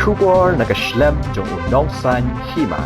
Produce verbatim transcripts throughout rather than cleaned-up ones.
Khubor na ka shlem jong u nongsaiñ hima.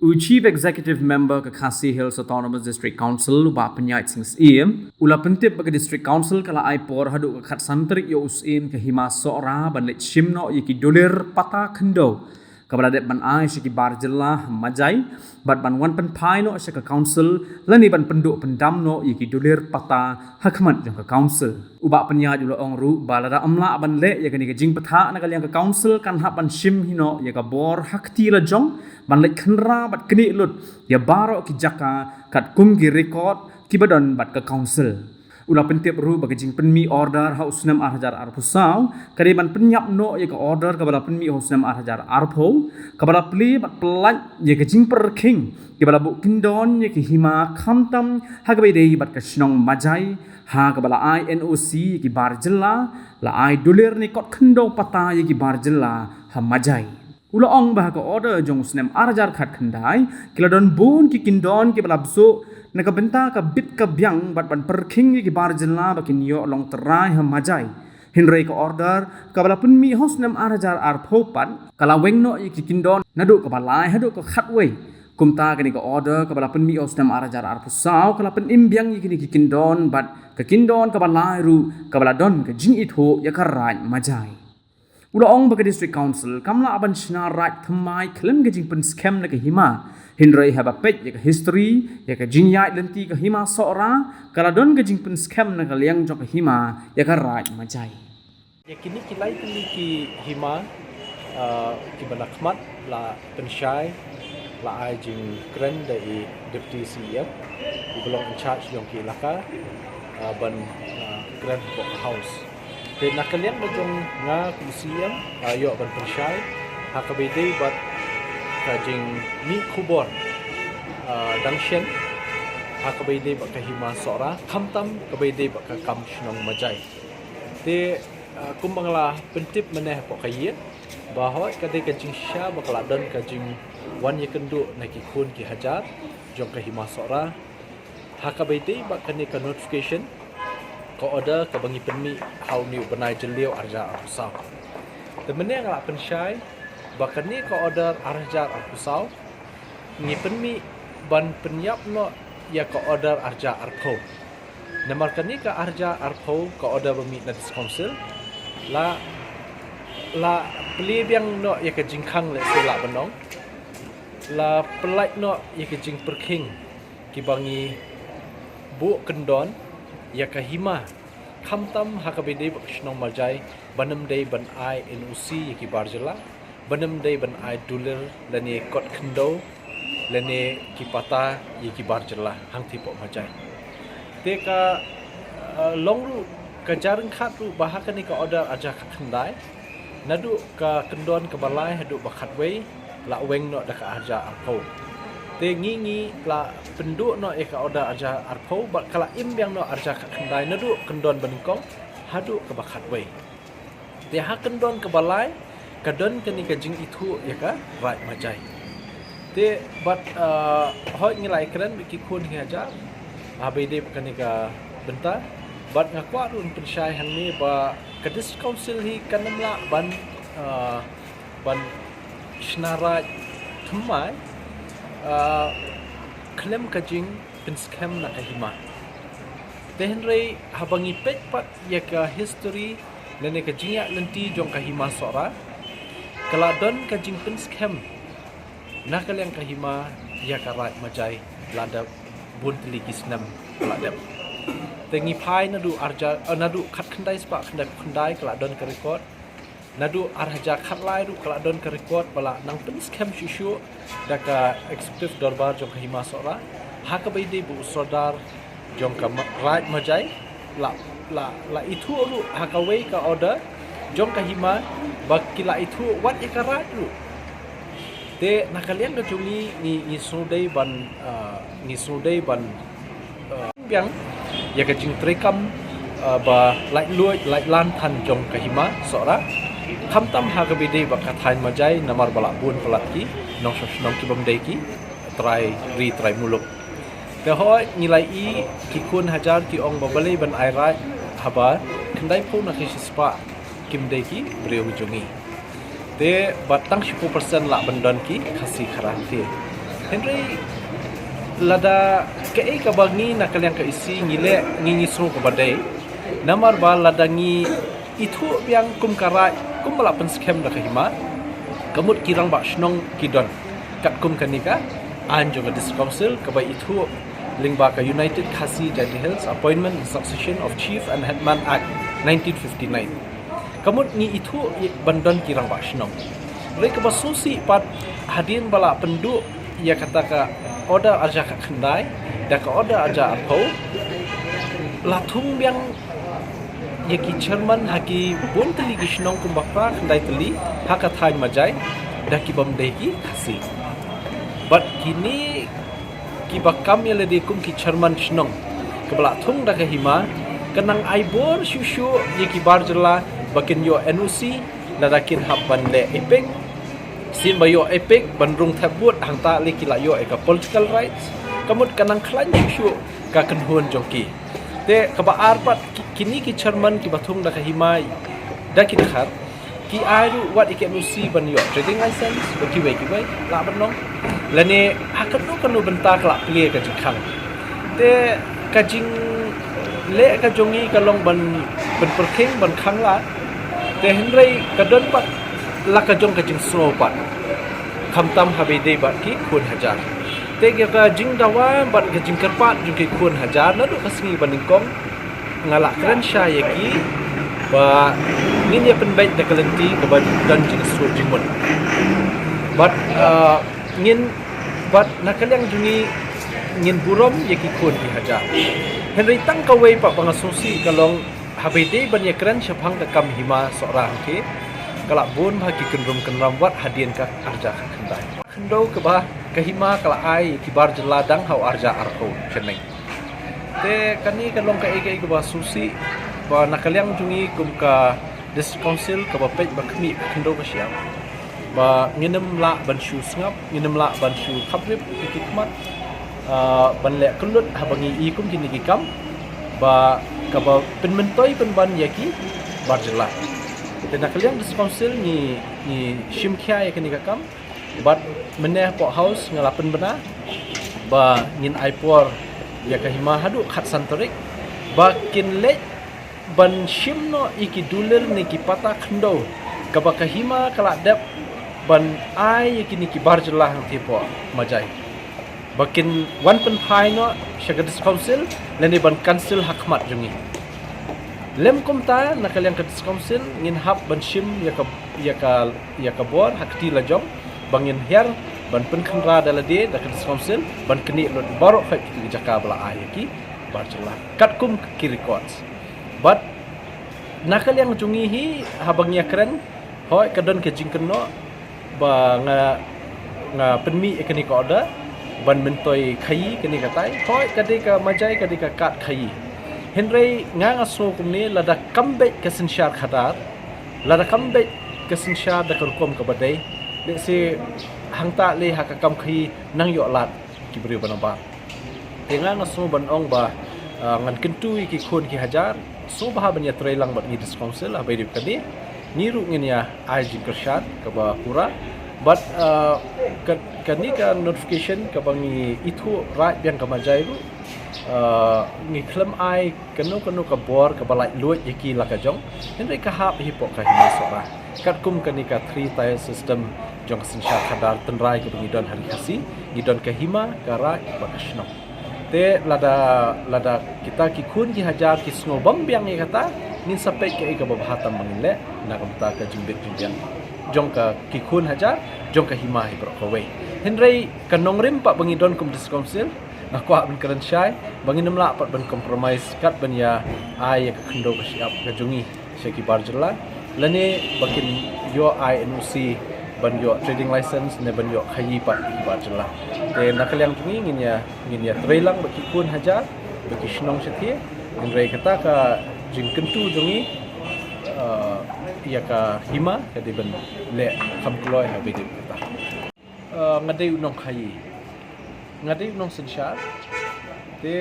U Chief Executive Member ka Khasi Hills Autonomous District Council, u Bah Pynïaid Sing Syiem, u la pyntip ba ka District Council ka la ai por haduh ka khatsan tarik ïa u Syiem ka Hima Sohra ban leit shim noh ïa ki dulir pata khyndew kaba la dep ban ai sha ki bar jylla ha Majai, bad ban wan pynphai noh sha ka Council, lane ban pynduh pyndam noh ïa ki dulir pata ha khmat jong ka Council. U Bah Pynïaid u la ong ruh ba lada ym lah ban leh ïa kane ka jingpynthah na ka liang ka Council, kan hap ban shim hi noh ïa ka bor ha kti la jong ban leit khynra bad knieh lut ïa baroh ki jaka katkum ki record kiba don bad ka Council. U la pyntip ruh ba ka jingpynmih order ha u snem ar hajar arphew saw ka dei ban pynïap noh ïa ka order kaba la pynmih ha u snem ar hajar arphew, kaba la plie bad pyllait ïa ka jingpyrkhing kiba la buh kyndon ïa ka hima, khamtam ha kaba ïadei bad ka shnong Majai, ha kaba la ai N O C ïa ki bar jylla, la ai dulir ne kot khyndew pata ïa ki bar jylla ha Majai. U la ong ba ha ka order jong u snem ar hajar khatkhyndai ki la don bun ki kyndon kiba la bsuh na ka bynta ka bit ka biang bad ban pyrkhing ïa ki bar jylla ba kin ïoh long trai ha Majai. Hynrei ka order kaba la pynmih ha u snem ar hajar arphew pat ka la weng noh ïa ki kyndon naduh kaba lai haduh ka khatwei. Kumta kane ka order kaba la pynmih ha u snem ar hajar arphew saw ka la pynim biang ïa kine ki kyndon, bad ka kyndon kaba lai ruh kaba la don ka jingithuh ïa ka Raid Majai. U la ong ba ka District Council kam lah ban shna raid thymmai khlem ka jingpynskhem na ka hima. Hynrei haba peit ïa ka history, ïa ka jingïaid lynti ka Hima Sohra, ka la don ka jingpynskhem na ka liang jong ka hima ïa ka Raid Majai. Ïa kine ki lai tylli ki hima, ah, kiba na khmat la pynshai, la ai jingkren da i Deputy C E M, uba long in charge jong ki elaka, ah, ban, ah, kren hapoh ka House. Te na ka liang ka jong nga kum C E M, ah, ïoh ban pynshai ha kaba ïadei bad ka jingmih khubor, ah, dang shen ha kaba ïadei bad ka Hima Sohra, khamtam kaba ïadei bad ka kam shnong Majai. Te, ah, kumba nga la pyntip mynne hapoh ka ïing, ba hooid ka dei ka jingshisha ba ka la don ka jingwan ïakynduh na ki khun ki hajar jong ka Hima Sohra ha kaba ïadei bad kane ka notification, ka order kaba ngi pynmih ha une u bnai Jylliew ar hajar arphew saw. Te mynne nga la pynshai ba kane ka order ar hajar arphew saw ngi pynmih ban pynïap noh ïa ka order ar hajar arphew. Namar kane ka ar hajar arphew ka order ba mih na District Council la, la plie biang noh ïa ka jingkhang, lehse lah ban ong, la pyllait noh ïa ka jingpyrkhing kiba ngi buh kyndon ïa ka hima, khamtam ha kaba ïadei bad ka shnong Majai, ban ym dei ban ai N O C ïa ki bar jylla, ban ym dei ban ai dulir lane kot khyndew lane ki pata ïa ki bar jylla hangtei hapoh Majai. Te ka, eh, long ruh ka jia ryngkat ruh ba ha kane ka order ar hajar khatkhyndai, naduh ka kyndon kaba lai haduh ba khatwei la weng noh da ka ar hajar arphew. Te ngi, ngi la pynduh noh ïa ka order ar hajar arphew bad ka la im biang noh ar hajar khatkhyndai, naduh kyndon banyngkong haduh kaba khatwei. Te ha kyndon kaba lai ka don kane ka jingithuh ïa ka Raid Majai. Te bad, ah, hooid ngi la ïakren bad ki khun ki hajar ha kaba ïadei bad kane ka bynta. Bad nga kwah ruh ban pynshai hangne ba ka District Council hi kan ym lah ban, ah, ban shna raid thymmai, ah, khlem ka jingpynskhem na ka hima. Te hynrei haba ngi peit pat ïa ka history lane ka jingïaid lynti jong ka Hima Sohra, ka la don ka jingpynskhem na ka liang ka hima ïa ka Raid Majai la dep bun tylli ki snem la dep. Te ngi phai naduh ar hajar, eh, naduh khatkhyndai spah khyndaiphew khyndai ka la don ka record. Naduh ar hajar khatlai ruh ka la don ka record ba la nang pynskhem shuh shuh da ka Executive Dorbar jong ka Hima Sohra ha kaba ïadei bad u Sordar jong ka Ma-, Raid Majai, la, la, la ithuh ruh ha kawei ka order jong ka hima ba ki la ithuh wat ïa ka raid ruh. Te na ka liang ka jong ngi, ngi, ngi sngewdei ban, ah, ngi sngewdei ban, ah, biang ïa ka jingtreikam, ah, ba laitluid laitlan than jong ka Hima Sohra, khamtam ha kaba ïadei bad ka thaiñ Majai, namar ba la bun palat ki nongshong shnong ki bym dei ki trai ri trai muluk. Te hooid ngi la ïohi ki khun hajar ki ong ba balei ban ai raid haba khyndaiphew na ki shispah kim dei ki briew jong ngi. Te bad tang shiphew percent lah ban don ki Khasi Khara te. Hynrei lada kaei kaba ngi na ka liang ka EC ngi leh, ngi ngi sngew kaba dei. Namar ba lada ngi ithuh biang kum ka raid, kum ba lah pynskhem da ka hima, ka mut ki rangbah shnong ki don katkum kane ka aiñ jong ka District Council kaba ithuh lyngba ka United Khasi Jaintia Hills Appointment and Succession of Chief and Headman Act nineteen fifty-nine. Ka mut ngi ithuh ban don ki rangbah shnong. Hynrei kaba sngewsih pat, hadien ba lah pynduh ïa kata ka order arja khatkhyndai da ka order arja arphew, la thung biang ïa ki chairman ha ki bun tylli ki shnong kumba phra khyndai tylli ha ka thaiñ Majai da ki bym dei ki Khasi. Bad kine kiba kam ïa lade kum ki chairman shnong kaba lah thung da ka hima, ka nang ai bor shuh shuh ïa ki bar jylla ba kin ïoh NOC lada kin hap ban leh EPIC. Sien ba ïoh EPIC ban rung thep vote, hangta lei ki lah ïoh ïa ka political rights. Ka mut ka nang khlaiñ shuh shuh ka kynhun jong ki. Te kaba ar pat, ki, kine ki chairman kiba thung da ka hima da ki dkhar, ki ai ruh wat ïa ki NOC ban ïoh trading license bad kiwei kiwei, lah ban long. Lane ha kano kano bynta ka lah plie ka jingkhang. Te ka jingleh ka jong ngi ka long ban, ban pyrkhing, ban khang lad. Te hynrei ka don pat la ka jong ka jingsngew pat, khamtam haba ïadei bad ki khun hajar. Te ka jingdawa bad ka jingkyrpad jong ki khun hajar naduh ka sngi ba nyngkong, nga lah kren shai ïa ki ba ngin ïa pynbeit da ka lynti kaba don jingsuk jingmut. Bad, uh, ngin, bad na ka liang jong ngi ngin burom ïa ki khun ki hajar. Hynrei tang kawei pat ba nga sngewsih ka long, haba ïadei ban ïa kren shaphang ka kam hima Sohra hangte, ka lah bun bha ki kynrum kynram wat hadien ka arja khatkhyndai. Khyndew kaba ka hima ka la ai ki bar jylla dang ha u arja arphew shaneng. Te kane ka long kaei kaei kaba sngewsih ba na ka liang jong ngi kum ka District Council kaba peit ba khmih ka khyndew ka shyiap, ba ngin ym lah ban shu sngap, ngin ym lah ban shu khaprip ïa ki khmat, ah, ban leh kyllut haba ngi i kum kine ki kam ba kaba pynmyntoi pynban ïa ki bar jylla. Te na ka liang District Council ngi, ngi shim khia ïa kane ka kam. Bad mynne hapoh House nga la pynbna ba ngin ai por ïa ka hima haduh khatsan tarik ba kin leit ban shim noh ïa ki dulir ne ki pata khyndew kaba ka hima ka la dep ban ai ïa kine ki bar jylla hangte hapoh Majai, ba kin wan pynphai noh sha ka District Council lane ban cancel ha khmat jong ngi. Lym kumta, na ka liang ka District Council ngin hap ban shim ïa ka, ïa ka, ïa ka bor ha kti lajong ba ngin hiar ban pynkhynra da lade da ka District Council ban knieh lut baroh khoit kti ki jaka ba la ai ïa ki bar jylla katkum ki records. Bad na ka liang jong ngi hi, haba ngi ïa kren, hooid ka don ka jingkynnoh ba nga, nga pynmih ïa kane ka order ban myntoi khaïi kane katai. Hooid ka dei ka Majai ka dei ka kad khaïi. Hynrei nga, nga sngew kumne, lada kam beit ka synshar khadar, lada kam beit ka synshar da ka rukom kaba dei, lehse hangta lei ha ka kam khaïi nang ïoh lad ki briew ba nabar. Te nga, nga sngew ban ong ba, ah, ngan kyntu ïa ki khun ki hajar, sngewbha ban ïatreilang bad ngi District Council, haba ïadei bad kane ngi ruh ngin ïa ai jingkyrshan kaba pura. Bad, ah, ka, kane ka notification kaba ngi ithuh raid biang ka Majai ruh, ah, ngi khlem ai kano kano ka bor kaba laitluid ïa ki la ka jong, hynrei ka hap hi hapoh ka hima Sohra. Katkum kane ka three tier system jong ka synshar khadar tynrai kaba ngi don ha Ri Khasi, ngi don ka hima, ka raid bad ka shnong. Te lada, lada kita ki khun ki hajar ki sngew bym biang ïa kata, ngin sa peit kaei kaba bha tam ba ngin leh na ka bynta ka jingbit jingbiang jong ka, ki khun hajar jong ka hima hi baroh kawei. Hynrei ka nongrim pat ba ngi don kum District Council, nga kwah ban kren shai ba ngin ym lah pat ban compromise kat ban ïa ai ïa ka khyndew ka shyiap ka jong ngi sha ki bar jylla, lane ba kin ïoh ai NOC ban ïoh trading license ne ban ïoh khaïi pat ki bar jylla. Te na ka liang jong ngi ngin ïa, ngin ïatreilang bad ki khun hajar, bad ki shnong shathie. Hynrei kata ka jingkyntu jong ngi, ah, ïa ka hima ka dei ban leh kham kloi haba ïadei bad kata. Ah, nga dei u nongkhaïi, nga dei u nongsynshar. Te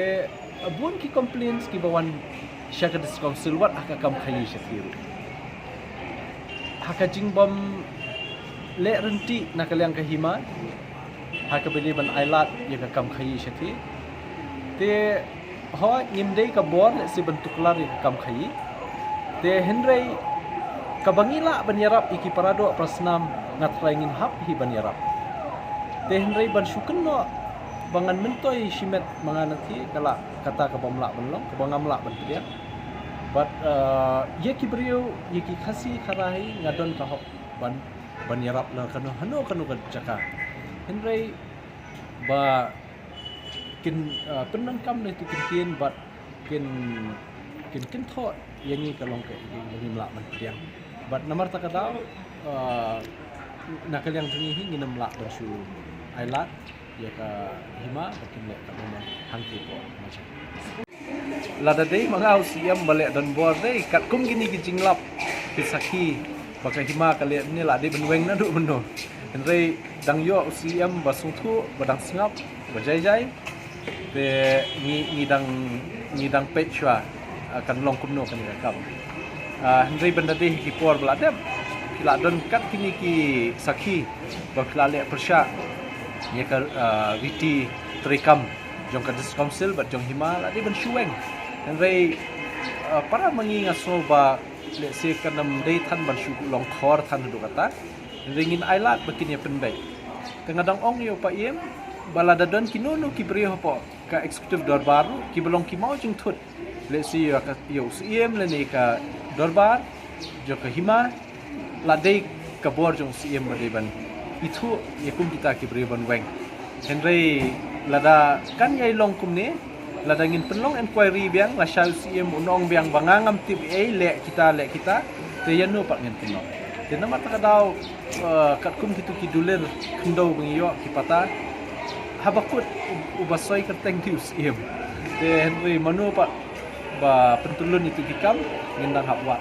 bun ki complaints kiba wan sha ka District Council wat ha ka kam khaïi shathie ruh. Ha ka jingbym leh rynti na ka liang ka hima ha kaba ïadei ban ailad ïa ka kam khaïi shatei. Te hooid ngim dei ka bor lehse ban tuklar ïa ka kam khaïi. Te hynrei kaba ngi lah ban ïarap ïa ki paradoh parasnam nga trai ngin hap hi ban ïarap. Te hynrei ban shu kynnoh ba ngan myntoi shimet ma nga na thie ka lah kata kaba ym lah ban long, kaba ngam lah ban pdiang. Bad ïa ki briew, ïa ki Khasi Khara hi nga don ka hok ban ban ïarap na kano hano kano ka jaka. Hynrei ba kin pyndonkam na tu kin tien bad kin kin kynthoh ïa ngi ka long ka ïa ngi lah ban pdiang. Bad namar ta ka daw na ka liang jong ngi hi ngin ym lah ban shu ailad ïa ka hima ba kin leh ka bynta hangtei por. Lada dei ma nga u CM ba leh donbor dei katkum kine ki jinglap ki sakhi ba ka hima ka leh ne la dei ban weng naduh mynno. Hynrei dang ïoh u CM ba sngewthuh ba dang sngap ba jai jai. Te ngi ngi dang ngi dang peit shuwa kan long kumno kane ka kam. Hynrei ban da dei ki por ba la dep ki la don kat kine ki sakhi ba ki la leh pyrshah ïa ka riti treikam jong ka District Council bad jong hima la dei ban shu weng. Hynrei para ma ngi nga sngew ba lehse kan ym dei than ban shu long khor than haduh kata. Hynrei ngin ailad ba kin ïa pynbeit. Te nga dang ong ïa u Paiem ba lada don kino kino ki briew hapoh ka executive dorbar ruh kiba long ki maw jingthut lehse ïa ka ïa u CM lane ka dorbar jong ka hima la dei ka bor jong u CM ba dei ban ithuh ïa kum kita ki briew ban weng. Hynrei lada kan ïai long kumne lada ngin pynlong enquiry biang lashai u CM un ong biang ba nga ngam tip ei leh kita leh kita. Te ïano pat ngin pynlong. Te namar ta ka daw katkum kitu ki dulir khyndew ba ngi ïoh ki pata haba kut uba soi kyrteng dei u CM. Te hynrei mano pat ba pyntylun itu ki kam ngin dang hap wad.